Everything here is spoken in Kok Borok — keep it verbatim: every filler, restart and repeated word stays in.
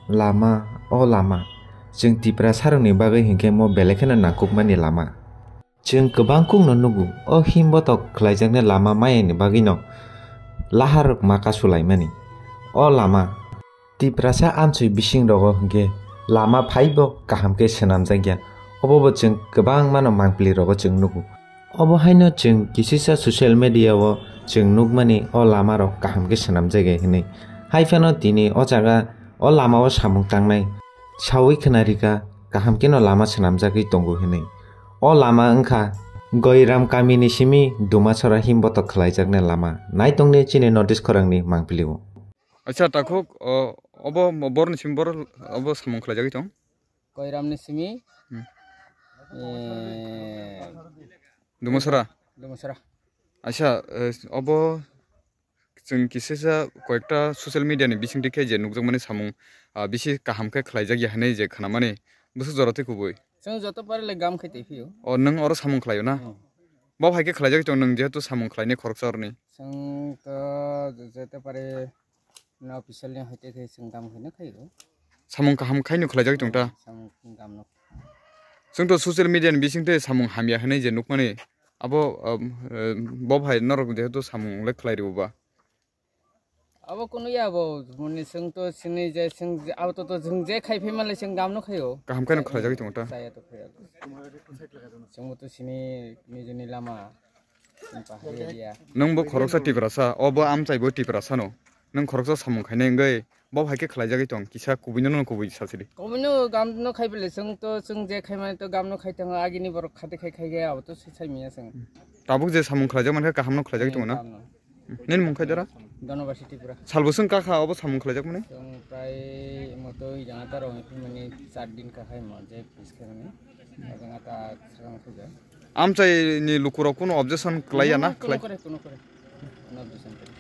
Lama, o lama, chwng Tiprasarokni bagwi hinkhe mo belai kheno nangkukmani lama. Chwng kwbang kukno nugo, o himbotok khlaijaknai lama mayani bagwino laharok ma kasulaimani. O lama, Tiprasa amchoi bisingrogo hinkhe lama phaibo kaham khe swnamjakya, obobo chwng kwbangmano mangpilirogo chwng nugo. Obo haino chwng kisisa social media-o chwng nukmani o lamarok kaham khe swnamjakya hinwi. Haiphano tini o jaga o lamao samung tangnai saui khna rikha, kaham kheno lama swnamjagwi tongo hinwi. O lama wngkha Goiram kamini simi Dumasora himbotok khlaijaknai lama. Naitongni chini notice khorangni mangpilio. Acha, takhuk, o, obo borni simi bor obo samung khlaijagwi tong? Koiramni simi, Hmm. eh, Dumasora? Dumasora. Acha, eh, obo chwng kisisa koyekta social media ni bisingtwi khe je nukjakmani samung, ah, bisi kaham khe khlaijakya hinwi je khnamani bwswk jora twi kubui. Chwng joto parile gam khai twi phio. O, nwng oro samung khlaio na? Hmm. Bo hai khe khlaijagwi tong nwng jehetu samung khlainai khoroksa oroni. Chwng to joto pare no official ni hoite khe chwng gam khaino khaio. Samung kaham khaino khlaijagwi tong ta? Samung gam no. Chwng to social media ni bisingtwi samung hamya hinwi je nukmani abo, um, eh, bo hai norok jehetu samung le khlai rwo ba. Abo kunu ya bo, muni chwng to sini je, chwng je, abo to, to chwng je khai phi manle chwng gam no khaio. Kaham khaino khlaijagwi tongo ta? Chaya to khaya. Chwng bo to sini nijini lama, chwng pahari ya. Nwng bo khoroksa Tiprasa, o bo amchai bo Tiprasa no. Nwng khoroksa samung khainai wngwi, bo hai khe khlaijagwi tong, kisa kubui no, no kubui sasidi. Kubui no gam no khai bele, chwng to, chwng je khai mani to gam no khai tongo, agini borok khati khai khai ge, abo to sai, sai miya chwng. Tabuk je samung khlaijak mankha, kaham no khlaijagwi tongo na? Kaham no. Nini mung khai dara? Donobasi Tripura. Salbwswng kakha obo samung khlaijak mani? Chwng prai moto jana ta rong mani char din ka hai mo je pis khe mani. Jana ta sakang khuja. Amchai ni lukurok kuno objection khlaiya na? Kuno khlai- kore, kuno kore. Kuno objection kore.